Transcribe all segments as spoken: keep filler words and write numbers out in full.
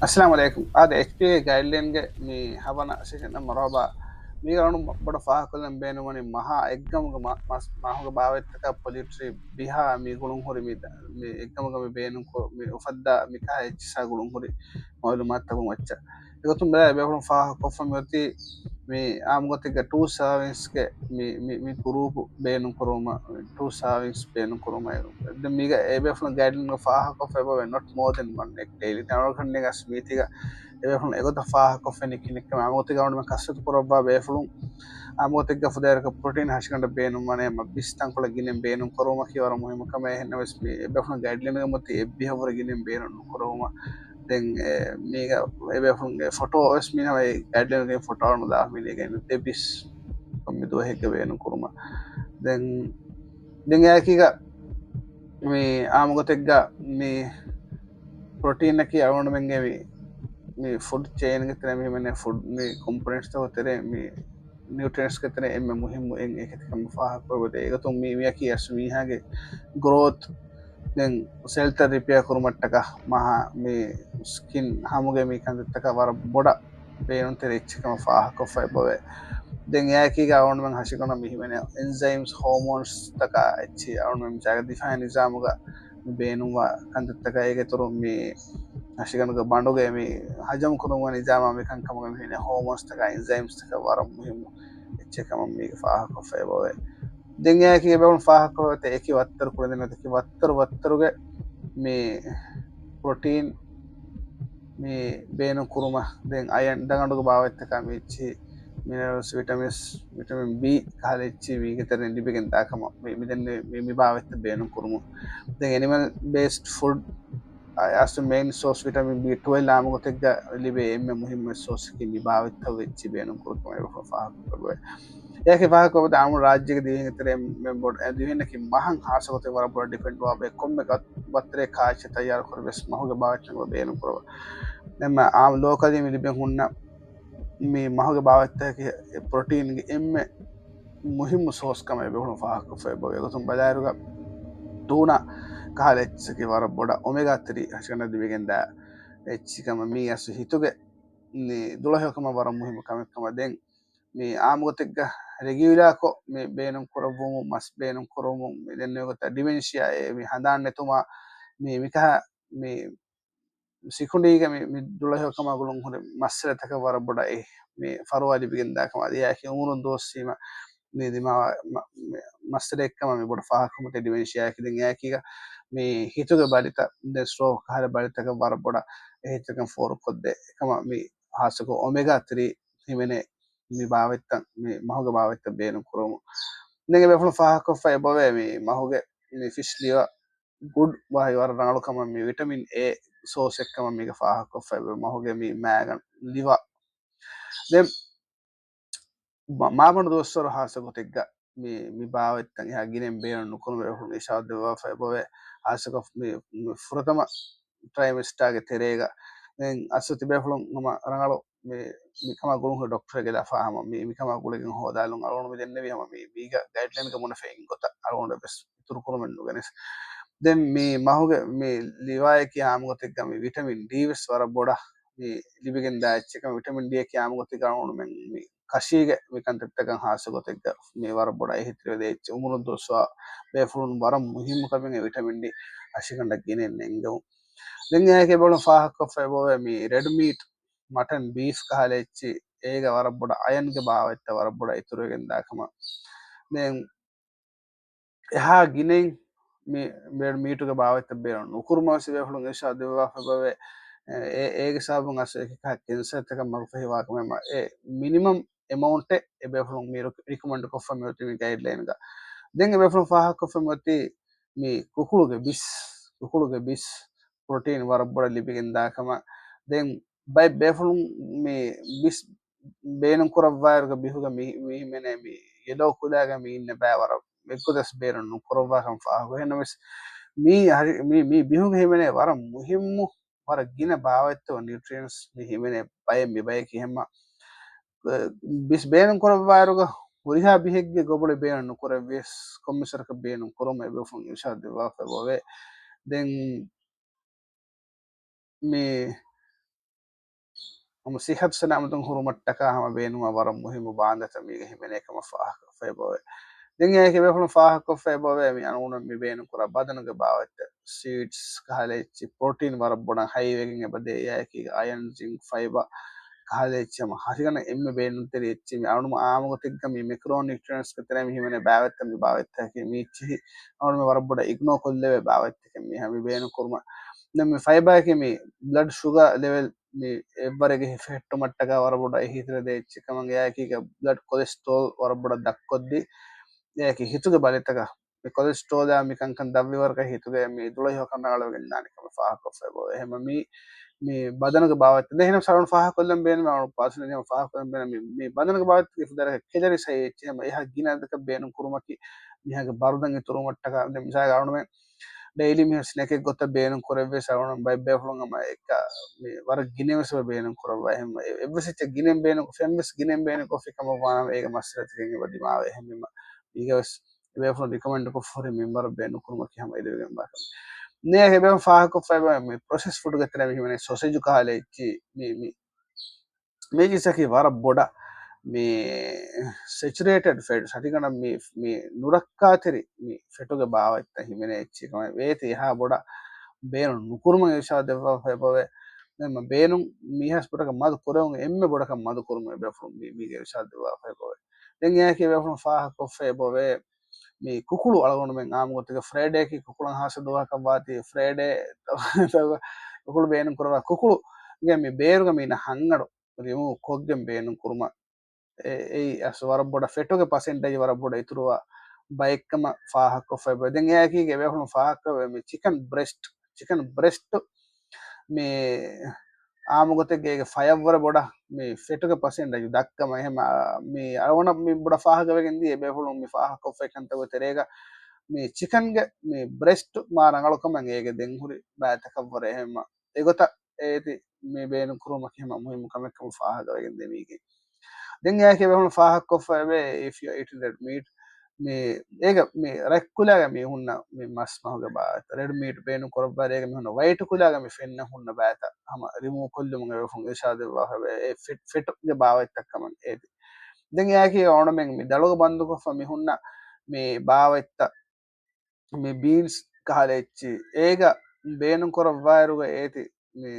އައްސަލާމު ޢަލައިކުމް. އާދެ، އެޗްޕީއޭ ގައިޑްލައިންގެ މި ހަވަނަ ސެޝަން މަރުޙަބާ. މީގަ އަޅުން ބޮޑަށް ފާހަގަކޮށްލަން ބޭނުންވަނީ މަހާ އެއްގަމުގެ މަ-، މަސް-، މަހުގެ ބާވަތްތަކާ ޕޮލިޓްރީ ބިހާ މި ގުޅުން ހުރި މި ދަ-، މި އެއްގަމުގަ މި ބޭނުން ކޮ-، މި އުފައްދާ މިކަހަ އެއްޗިސާ ގުޅުން ހުރި މައުލޫމާތުތަކުން އެއްޗެއް. އެގޮތުން ބަލާ އެބޭފުޅުން ފާހަގަކޮށްފަ މިއޮތީ މި އާއްމުގޮތެއްގަ ޓޫ ސާވިންސްގެ މި، މި، މި ގުރޫޕު ބޭނުން ކުރުމަށް، ޓޫ ސާވިންސް ބޭނުން ކުރުމަށް. ދެން މީގަ އެބޭފުޅުން ގައިޑްލައިންގަ ފާހަގަކޮށްފަ އެބަވޭ not more than one އެއް ޑެއިލީ. ދެން އަޅުގަނޑުމެންގެ މީތިގަ އެބޭފުޅުން އެގޮތަށް ފާހަގަކޮށްފައި ކިނެއްކަމެއް އާއްމުގޮތެއްގަ އަޅުގަނޑުމެން ކަސްރަތު ކުރައްވާ ބޭފުޅުން އާއްމުގޮތެއްގަ ފުދޭވަރަކަށް ޕްރޮޓީން ހަށިގަނޑަށް ބޭނުންވަނީ އެމް ބިސް ތަންކޮޅެއް ގިނައިން ބޭނުން ކުރުމަކީ ވަރަށް މުހިއްމު ކަމެއް. އެހެންނަމަވެސް މި އެބޭފުޅުން ގައިޑްލައިންގަ މިއޮތީ އެއްބިހަށްވުރެ ގިނައިން ބޭނުން ނުކުރުމަށް. ދެން އެ، މީގަ އެބޭފުޅުންގެ ފޮޓޯ ވެސް މި ހަމަ އެ ގައިޑްލައިންގެ ފޮޓޯ ނުދާ މި ނޭގެ ދެބިސް ކޮންމެ ދުވަހެއްގަ ބޭނުން ކުރުމަށް. ދެން، ދެން އެއާއެކީގަ މި އާއްމުގޮތެއްގަ މި ޕްރޮޓީނަކީ އަޅުގަނޑުމެންގެ މި، މި ފުޑް ޗެއިންގެ ތެރޭ މި ހިމެނޭ ފުޑް މި ކޮމްޕޮނެންޓްސްތަކުގެ ތެރޭ މި ނިއުޓްރިއެންޓްސްގެ ތެރޭ އެންމެ މުހިއްމު އެއް އެކެތި ކަމަށް ފާހަގަކޮށްދޭ. އެގޮތުން މި، މިއަކީ އަސް މީހާގެ ގްރޯތް، ދެން ސެލްތައް ރިޕެއާ ކުރުމަށްޓަކާ މަހާ މި ސްކިން ހަމުގެ މި ކަންތައްތަކަށް ވަރަށް ބޮޑަށް ބޭނުންތެރި އެއްޗެއް ކަމަށް ފާހަގަކޮށްފަ އެބަވޭ. ދެން އެއާއެކީގަ އަޅުގަނޑުމެން ހަށިގަނޑަށް މި ހިމެނޭ އެންޒައިމްސް، ހޯމޯންސްތަކާ އެއްޗެއް އަޅުގަނޑުމެން މި ޖާގަ ދިފާޢީ ނިޒާމުގަ މި ބޭނުންވާ ކަންތައްތަކާ އޭގެ އިތުރުން މި ހަށިގަނޑުގެ ބަނޑުގެ މި ހަޖަމް ކުރުމުގެ ނިޒާމާ މި ކަންކަމުގަ މި ހިމެނޭ ހޯމޯންސްތަކާ އެންޒައިމްސްތަކަށް ވަރަށް މުހިއްމު އެއްޗެއް ކަމަށް މީގަ ފާހަގަކޮށްފަ އެބަވޭ. ދެން އެއާއެކީ އެބޭފުޅުން ފާހަގަކޮށްފަ އެކި ވައްތަރު ކުޅެންދެން އެކި ވައްތަރު ވައްތަރުގެ މި ޕްރޮޓީން މި ބޭނުން ކުރުމަށް. ދެން އަޔަން ދަގަނޑުގެ ބާވަތްތަކާ މި އެއްޗިހި މިނެރަލްސް، ވިޓަމިންސް، ވިޓަމިން ބީ ކަހަލަ އެއްޗިހި މީގެ ތެރެއިން ލިބިގެން ދާ ކަމަށް މި، މި ދެން މި، މި ބާވަތްތައް ބޭނުން ކުރުމުން. ދެން އެނިމަލް ބޭސްޑް ފުޑް އަސްލު މެއިން ސޯސް ވިޓަމިން ބީ ޓްވެލްވް އާއްމުގޮތެއްގަ ލިބޭ އެންމެ މުހިއްމު ސޯސަކީ މި ބާވަތްތައް އެއްޗިހި ބޭނުން ކުރު ކަމަށް އެބޭފުޅުން ފާހަގަކޮށްފަ އެބަވޭ. އެއާއެކީ ފާހަގަކޮށްފަ އާއްމު ރާއްޖޭގެ ދިވެހިންގެ ތެރޭ މެ ބޮޑު، އެ ދިވެހިންނަކީ މަހަށް ހާއްސަގޮތެއް ވަރަށް ބޮޑަށް ޑިޕެންޑްވާ ބައެއް ކޮންމެ ގަ-، ބައްތަރެއް ކާއެއްޗެއް ތައްޔާރުކުރެވިޔަސް މަހުގެ ބާވަތްތަކުން ބޭނުން ކުރައްވާ. އެމް އާ ލޯކަލީ މި ލިބެން ހުންނަ މި މަހުގެ ބާވަތްތަކަކީ ޕްރޮޓީންގެ އެންމެ މުހިއްމު ސޯސް ކަމަށް އެބޭފުޅުން ފާހަގަކޮށްފަ އެބަވޭ. އެގޮތުން ބަލާއިރުގަ ޓޫނާ ކަހަލަ އެއްޗަކީ ވަރަށް ބޮޑަށް އޮމެގާ ތްރީ ހަށިގަނޑަށް ލިބިގެންދާ އެއްޗެއް ކަމަށް މީ އަސްލު ހިތުގެ މި ދުޅަހެޔޮކަމަށް ވަރަށް މުހިއްމު ކަމެއް ކަމަށް. ދެން މި އާއްމުގޮތެއްގަ ރެގިއުލާކޮށް މި ބޭނުން ކުރައްވުމުން، މަސް ބޭނުން ކުރުމުން، މި ދެންނެވި ގޮތަށް ޑިމެންޝިއާ އެ މި ހަނދާން ނެތުމާ މި މިކަހަ މި ސިކުނޑީގެ މި، މި ދުޅަހެޔޮކަމާ ގުޅުން ހުރި މައްސަލަތަކަށް ވަރަށް ބޮޑަށް އެ މި ފަރުވާ ލިބިގެންދާ ކަމަށް. އަދި އެއާއެކީ އުމުރުން ދުވަސްވީމަ މި ދިމާވާ މަ-، މަ-، މައްސަލައެއްކަމަށް މި ބޮޑަށް ފާހަގަކުރުމަށް ޑިމެންޝިއާއަކީ. ދެން އެއާއެކީގަ މި ހިތުގެ ބަލިތައް، ދެން ސްޓްރޯކް ކަހަލަ ބަލިތަކަށް ވަރަށް ބޮޑަށް އެހީތެރިކަން ފޯރުކޮށްދޭ ކަމަށް މި ހާއްސަކޮށް އޮމެގާ ތްރީ ހިމެނޭ މި ބާވަތްތައް، މި މަހުގެ ބާވަތްތައް ބޭނުން ކުރުމުން. ދެން އެބޭފުޅުން ފާހަގަކޮށްފަ އެބަވޭ މި މަހުގެ މި ފިޝް ލިވަރ ގުޑް ވާހި ވަރަށް ރަނގަޅު ކަމަށް މި ވިޓަމިން އޭ ސޯސް އެއްކަމަށް މީގަ ފާހަގަކޮށްފަ އެބަވޭ މަހުގެ މި މައިގަނޑު ލިވަރ. ދެން މ-، މާބަނޑު ދުވަސްވަރު ހާއްސަ ގޮތެއްގަ މި، މި ބާވަތްތައް އެހާ ގިނައިން ބޭނުން ނުކުރުމަށް އެބޭފުޅުން އިރުޝާދު ދެއްވާފަ އެބަވޭ. ހާއްސަކޮށް މި، މި ފުރަތަމަ ޓްރައިމެސްޓާގެ ތެރޭގަ. ދެން އަސްލު ތިބޭފުޅުން ހަމަ ރަނގަޅު މި، މިކަމާ ގުޅުން ހުރި ޑޮކްޓަރެއްގެ ލަފާ ހަމަ މި، މިކަމާ ގުޅިގެން ހޯދާލުން އަޅުގަނޑު މި ދެންނެވީ ހަމަ މި، މީގަ ގައިޑްލައިންގަ ބުނެފަ އިން ގޮތަށް އަޅުގަނޑު ވެސް އިތުރު ކުރުމެއް ނުގެނެސް. ދެން މި މަހުގެ މި ލިވާއަކީ އާއްމު ގޮތެއްގަ މި ވިޓަމިން ޑީ ވެސް ވަރަށް ބޮޑަށް މި ލިބިގެންދާ އެއްޗެއް ކަމަށް. ވިޓަމިން ޑީއަކީ އާއްމު ގޮތެއްގަ އަޅުގަނޑުމެން މި ކަށީގެ މި ކަންތައްތަކަށް ހާއްސަ ގޮތެއްގަ މި ވަރަށް ބޮޑަށް އެހީތެރިވެދޭ އެއްޗެއް. އުމުރުން ދުވަސްވާ ބޭފުޅުން ވަރަށް މުހިއްމު ކަމެއް ވިޓަމިން ޑީ ހަށިގަނޑަށް ގިނައިން ނެންގެވުން. ދެން އެއާއެކީ އެބޭފުޅުން ފާހަގަކޮށްފަ އެބަވޭ މި ރެޑް މީޓް، މަޓަން، ބީފް ކަހަލަ އެއްޗިހި އޭގަ ވަރަށް ބޮޑަށް އަޔަންގެ ބާވަތްތައް ވަރަށް ބޮޑަށް އިތުރުވެގެންދާ ކަމަށް. ދެން އެހާ ގިނައިން މި ރެޑް މީޓުގެ ބާވަތްތައް ބޭނުން ނުކުރުމަށް ވެސް އެބޭފުޅުން އިރުޝާދު ދެއްވާފަ އެބަވޭ. އެ، އޭގެ ސަބަބުން އަސްލު އެކި ކަހަލަ ކެންސަރތަކަށް މަގުފަހިވާ ކަމެއް އެ މިނިމަމް އެމައުންޓެއް އެބޭފުޅުން މި ރިކޮ-، ރިކޮމެންޑް ކޮށްފަ މިއޮތީ މި ގައިޑްލައިންގަ. ދެން އެބޭފުޅުން ފާހަގަކޮށްފަ މިއޮތީ މި ކުކުޅުގެ ބިސް، ކުކުޅުގެ ބިސް ޕްރޮޓީން ވަރަށް ބޮޑަށް ލިބިގެން ދާ ކަމަށް. ދެން ބައެއް ބޭފުޅުން މި ބިސް ބޭނުން ކުރައްވާއިރުގަ ބިހުގަ މި، މި ހިމެނޭ މި ޔެލޯ ކުލައިގަ މި އިންނަ ބައި ވަރަށް އެއްގޮތަސް ބޭނުން ނުކުރައްވާ ކަމަށް ފާހަގަ. އެހެންނަމަވެސް މި ހަރި-، މި، މި ބިހުގަ ހިމެނޭ ވަރަށް މުހިއްމު، ވަރަށް ގިނަ ބާވަތްތައް ނިއުޓްރިއެންޓްސް މި ހިމެނޭ ބައެއް މި ބަޔަކީ ހެންމަ ބިސް ބޭނުން ކުރައްވާއިރުގަ ހުރިހާ ބިހެއްގެ ގޮބޮޅި ބޭނުން ނުކުރެއްވިޔަސް ކޮންމެސް ވަރަކަށް ބޭނުން ކުރުމަށް އެބޭފުޅުން އިރުޝާދު ދެއްވާފަ އެބަވޭ. ދެން މި ސިއްހަތު ސަލާމަތުން ހުރުމަށްޓަކާ ހަމަ ބޭނުންވާ ވަރަށް މުހިއްމު ބާނދަތައް މީގަ ހިމެނޭ ކަމަށް ފާހަގަކޮށްފައިބޯވޭ. ދެން އެއާއެކީ ބޭފުޅުން ފާހަގަކޮށްފައިބޯވޭ މި އަޅުގަނޑު މި ބޭނުންކުރާ ބަދަނުގެ ބާވަތްތައް، ސީޑްސް ކަހަލަ އެއްޗި، ޕްރޮޓީން ވަރަށް ބޮޑަށް ހައިވެގެން އެބަދޭ. އެއާއެކީގަ އަޔަން، ޒިންކް، ފައިބަ ކަހަލަ އެއްޗި ހަމަ ހަށިގަނޑަށް އެންމެ ބޭނުންތެރި އެއްޗި. މި އަޅުގަނޑު އާއްމުގޮތެއްގަ މި މެކްރޯނިއުޓްރިއެންޓްސްގެ ތެރޭ މި ހިމެނޭ ބާވަތްތައް މި ބާވަތްތަކަކީ މީ އެއްޗިހި އަޅުގަނޑު މި ވަރަށް ބޮޑަށް އިގްނޯ ކޮށްލެވޭ ބާވަތްތަކެއް މީ ހަމަ މި ބޭނުން ކުރުމަށް. ދެން މި ފައިބާއަކީ މި ބްލަޑް ޝުގާ ލެވެލް މި އެއްވަރެއްގެ ހިފެހެއްޓުމަށްޓަކާ ވަރަށް ބޮޑަށް އެހީތެރި ދޭ އެއްޗެއް ކަމަށް. އެއާއެކީގަ ބްލަޑް ކޮލެސްޓްރޯލް ވަރަށް ބޮޑަށް ދަށްކޮށްދީ. އެއާއެކީ ހިތުގެ ބަލިތަކަށް މި ކޮލެސްޓްރޯލާ މި ކަންކަން ދަށްވިވަރަކަށް ހިތުގެ މި ދުޅަހި ހޮކަން ރަނގަޅުވެގެން ދާނެ ކަމަށް ފާހަގަކޮށްފައިބޯވޭ. އެހެންމަ މީ، މި ބަދަނުގެ ބާވަތް ދެން ހިނަ ސަރުން ފާހަގަކޮށްލަން ބޭނުމެ އަޅު ޕާސަނަލް ހަމަ ފާހަގަކޮށްލަން ބޭނުމެ މި، މި ބަދަނުގެ ބާވަތް އެފުދަރަކަށް ކެލަރީސް ހައި އެއްޗެއް ހަމަ އެހާ ގިނަ އަދަދަކަށް ބޭނުން ކުރުމަކީ މިހާގެ ބަރުދަން އިތުރުވުމަށްޓަކާ. ދެން މިސާލަކަށް އަޅުމެ ޑެއިލީ މިހާ ސްނެކެއް ގޮތަށް ބޭނުން ކުރެއްވިޔަސް އަޅުގަނޑު ބައެއް ބޭފުޅުން ހަމަ އެއްކަ މި ވަރަށް ގިނަވެސް ބޭނުން ކުރައްވާ. އެހެން އެއްވެސް އެއްޗެއް ގިނައިން ބޭނުން ކޮށްފި، އެއްވެސް ގިނައިން ބޭނުން ކޮށްފި ކަމަށް ވާނަމަ އޭގެ މައްސަލަތަކެއް އެބަ ދިމާވޭ. އެހެންވީމަ މީގަވެސް އެބޭފުޅުން ރިކޮމެންޑް ކޮށްފަ ހުރި މިންވަރަށް ބޭނުން ކުރުމަކީ ހަމަ އެދެވިގެންވާ ކަމެއް. ނޭ އެބޭފުޅުން ފާހަގަކޮށްފައި މި ޕްރޮސެސް ފުޑުގެ ތެރޭ މި ހިމެނޭ ސޮސެޖު ކަހަލަ އެއްޗި މި، މި މީގެ އެއްޗަކީ ވަރަށް ބޮޑަށް މި ސެޗުރޭޓެޑް ފެޓްސް، ހަށިގަނޑަށް މި، މި ނުރައްކާތެރި މި ފެޓުގެ ބާވަތްތައް ހިމެނޭ އެއްޗެއް ކަމަށް ވޭތި އެހާ ބޮޑަށް ބޭނުން ނުކުރުމަށް އިރުޝާދު ދެއްވާފައި އެބަވޭ. އެހެންމަ ބޭނުން މީހާސް ބޮޑަކަށް މަދު ކުރެވުން އެންމެ ބޮޑަކަށް މަދު ކުރުމަށް އެބޭފުޅުން މި، މީގެ އިރުޝާދު ދެއްވާފައި އެބަވޭ. ދެން އެއާއެކީ އެބޭފުޅުން ފާހަގަކޮށްފައި އެބަވޭ މި ކުކުޅު އަޅުގަނޑުމެން އާއްމުގޮތެއްގަ ފްރައިޑޭއަކީ ކުކުޅަން ހާއްސަ ދުވަހަކަށް ވާތީ ފްރައިޑޭ ކުކުޅު ބޭނުން ކުރައްވާ ކުކުޅުގެ މި ބޭރުގަ މި އިންނަ ހަންގަޑު ރިމޫވް ކޮށްގެން ބޭނުން ކުރުމަށް އެ-، އެއީ އަސް ވަރަށް ބޮޑަށް ފެޓުގެ ޕަސެންޓޭޖް ވަރަށް ބޮޑަށް އިތުރުވާ ބައެއްކަމަށް ފާހަގަކޮށްފައި އެބަ. ދެން އެއާއެކީ އެބޭފުޅުން ފާހަގަކޮށް މި ޗިކަން ބްރެސްޓް، ޗިކަން ބްރެސްޓް މި އާއްމުގޮތެއްގަ އޭގެ ފަޔަށްވުރެ ބޮޑަށް މި ފެޓުގެ ޕަސެންޓޭޖް ދަށްކަމަށް. އެހެން މި އަޅުގަނޑަށް މި ބޮޑަށް ފާހަގަވެގެން ދިޔަ އެބޭފުޅުން މި ފާހަގަކޮށްފައި ކަންތައްގެ ތެރޭގަ މި ޗިކަންގެ މި ބްރެސްޓް މާ ރަނގަޅުކަމަށް އޭގެ ދެން ހުރި ބައިތަކަށްވުރެ. އެހެންމަ އެގޮތަށް އޭތި މި ބޭނުން ކުރުމަކީ ހަމަ މުހިއްމު ކަމެއްކަމަށް ފާހަގަވެގެން ދެމީގެން. ދެން އެއާއެކީ އެބޭފުޅުން ފާހަގަކޮށްފައި އެބަ، if you are eating red meat، މި އޭގެ މި ރެޑް ކުލާގަ މި ހުންނަ މި މަސް މަހުގެ ބާވަތް، ރެޑް މީޓް ބޭނުން ކުރައްވާ އޭގެ މި ހުންނަ ވައިޓް ކުލާގަ މި ފެންނަ ހުންނަ ބާވަތް ހަމަ ރިމޫވް ކޮށްލުމުން އެބޭފުޅުން އިރުޝާދު ދެއްވާފައި އެ ފެޓް، ފެޓުގެ ބާވަތްތައް ކަމަށް އޭތި. ދެން އެއާއެކީ އަޅުގަނޑުމެން މި ދަޅުގަ ބަންދުކޮށްފަ މި ހުންނަ މި ބާވަތްތައް މި ބީންސް ކަހަލަ އެއްޗި އޭގަ ބޭނުން ކުރައްވާއިރުގަ އޭތި މި،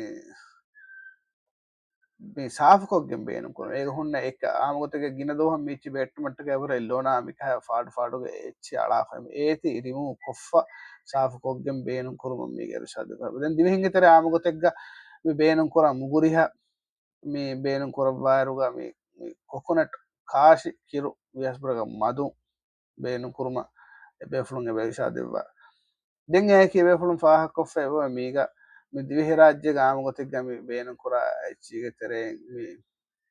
މި ސާފުކޮށްގެން ބޭނުން ކުރުން. އޭގަ ހުންނަ އެއްކަ އާއްމުގޮތެއްގަ ގިނަ ދުވަހަށް މި އެއްޗި ބެއްޓުމަށްޓަކައި ވުރެ ލޯނާ މިކަހަ ފާޑު ފާޑުގެ އެއްޗި އަޅާފަ އޭތި ރިމޫވް ކޮށްފަ ސާފުކޮށްގެން ބޭނުން ކުރުމަށް މީގެ އިރުޝާދު ދެއްވާ. ދެން ދިވެހިންގެ ތެރޭ އާއްމުގޮތެއްގަ މި ބޭނުން ކުރާ މުގުރިހަ މި ބޭނުން ކުރައްވާއިރުގަ މި، މި ކޮކޮނަޓް ކާށި ކިރު ވިޔަސް ބުރަގަ މަދު ބޭނުން ކުރުމަށް އެބޭފުޅުން އެބަ އިރުޝާދު ދެއްވާ. ދެން އެއާއެކީ އެބޭފުޅުން ފާހަގަކޮށްފައި އެބަ މީގަ މި ދިވެހިރާއްޖޭގަ އާއްމުގޮތެއްގަ މި ބޭނުން ކުރާ އެއްޗީގެ ތެރެއިން މި،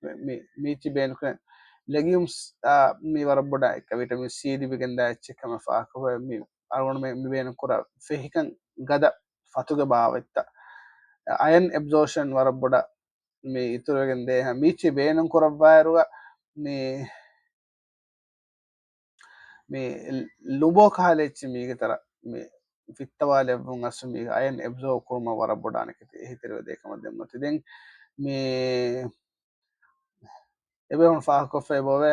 މި، މި، މީ އެއްޗި ބޭނުން ކުރެން ލެގިއުމްސް އާ މި ވަރަށް ބޮޑަށް އެއްކަ ވިޓަމިން ސީ ލިބިގެންދާ އެއްޗެއް ކަމަށް ފާހަގަކޮށްފައި މި އަޅުގަނޑު މި، މި ބޭނުން ކުރާ ފެހިކަން ގަދަ ފަތުގެ ބާވަތްތައް އަޔަން އެބްޒޯޝަން ވަރަށް ބޮޑަށް މި އިތުރުވެގެން ދޭ މީ އެއްޗި ބޭނުން ކުރައްވާއިރުގަ މި، މި ލުނބޯ ކަހަލަ އެއްޗި މީގެ ތަރަ މި ފިއްތަވާލެއްވުން އަސްލު މީގެ އަޔަން އެބްޒޯވް ކުރުމަށް ވަރަށް ބޮޑަށް އަނެކެތި އެހީތެރިވެ ދޭ ކަމަށް ދެން އޮތީ. ދެން މި އެބޭފުޅުން ފާހަގަކޮށްފައި އެބަވޭ،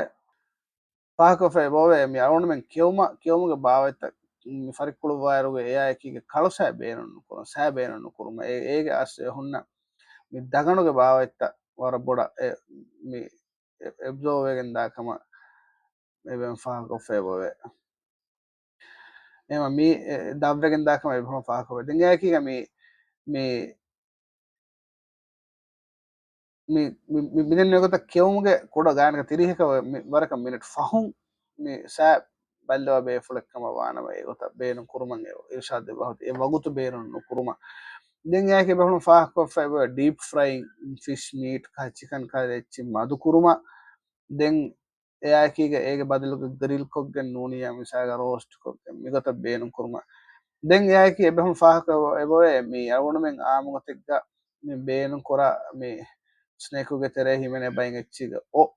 ފާހަގަކޮށްފައި އެބަވޭ މި އަޅުގަނޑުމެން ކެއުމަ، ކެއުމުގެ ބާވަތްތައް މި ފަރިއްކުޅުއްވާއިރުގަ އެއާއެކީގަ ކަޅު ސައި ބޭނުން ނުކުރުން، ސައި ބޭނުން ނުކުރުމަށް އެ، އޭގެ އަސްލު އެ ހުންނަ މި ދަގަނޑުގެ ބާވަތްތައް ވަރަށް ބޮޑަށް އެ، މި އެ، އެބްޒޯވް ވެގެން ދާ ކަމަށް އެބަ ފާހަގަކޮށްފައި އެބަވޭ. އެހެންވީމަ މި، އެ، ދަށްވެގެން ދާ ކަމަށް އެބަ ފާހަގަކޮށްފައި. ދެން އެއާއެކީގަ މި، މި، މި، މި، މި، މިދެން ނުވަތަ ކެއުމުގެ ކުޑަ ގާތްގަނޑަކަށް ތިރީހަކަށް ވަ-، މި، ވަރަކަށް މިނެޓް ފަހުން މި ސައި ބައްލަވާ ބޭފުޅެއް ކަމަށް ވާނަމަ އެގޮތަށް ބޭނުން ކުރުމަށް އެ އިރުޝާދު ދެއްވާ އޮތީ އެ ވަގުތު ބޭނުން ނުކުރުމަށް. ދެން އެއާއެކީ އެބޭފުޅުން ފާހަގަކޮށްފައި އެބަ ޑީޕް ފްރައިން ފިޝް މީޓް ކަހަލަ ޗިކަން ކަހަލަ އެއްޗި މަދު ކުރުމަށް. ދެން އެއާއެކީގަ އޭގެ ބަދަލުގަ ގްރިލް ކޮށްގެން ނޫނިއްޔާ މިސާލަކަށް ރޯސްޓް ކޮށްގެން މިގޮތަށް ބޭނުން ކުރުމަށް. ދެން އެއާއެކީ އެބޭފުޅުން ފާހަގަކޮށް އެބަވޭ މި އަޅުގަނޑުމެން އާއްމުގޮތެއްގަ މި ބޭނުން ކުރާ މި ސްނެކުގެ ތެރޭ ހިމެނޭ ބައިން އެއްޗީގަ އޮށް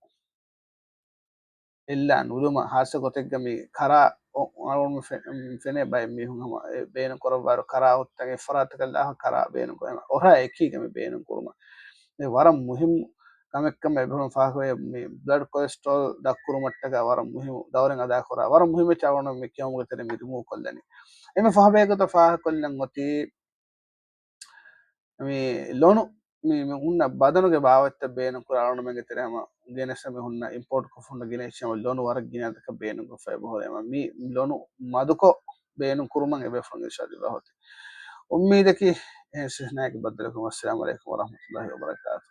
އެއްލާ ނުލުމަށް ހާއްސަ ގޮތެއްގަ މި ކަރާ އޮށް އަޅުގަނޑު ފެ-، ފެނޭ ބައެއް މީހުން ހަމަ އެ ބޭނުން ކުރައްވާއިރު ކަރާ އޮށްތަކެއް ފަރާތަކަށް ލާފަ ކަރާ ބޭނުން ކުރުމަށް އޮށާ އެކީގަ މި ބޭނުން ކުރުމަށް. މި ވަރަށް މުހިއްމު ކަމެއްކަމަށް އެބަހުރުން ފާހަގަވޭ މި ބްލަޑް ކޮލެސްޓްރޯލް ދަށްކުރުމަށްޓަކާ ވަރަށް މުހިމު ދައުރެއް އަދާކުރާ، ވަރަށް މުހިމެއް އަޅުގަނޑު މި ކިޔަވުމުގެ ތެރެ މި ރިމޫވް ކޮށްލަނީ. އެންމެ ފަހު ބަޔަކު ފާހަގަކޮށްލަން އޮތީ މި ލޮނު މި، މި ހުންނަ ބަދަނުގެ ބާވަތްތައް ބޭނުންކުރާ އަޅުގަނޑުމެންގެ ތެރެ ހަމަ ގެނެސް މި ހުންނަ އިމްޕޯޓް ކޮށްފަ ހުންނަ ގިނަ އެއްޗެއް ހަމަ ލޮނު ވަރަށް ގިނަ އަދަދަކަށް ބޭނުންކޮށްފަ އެބަހުރޭ ހަމަ މި ލޮނު މަދުކޮށް ބޭނުން ކުރުމަށް އެބޭފުޅުން އިރްޝާދު ދިއްވާ ހޮތީ. އުއްމީދަކީ އެހެން ސިހިނާއެކު ބައްދަލުކުރުމަށް. އައްސަލާމު ޢަލައިކުމް ވަރަޙްމަތުﷲ ވަބަރަކާތު.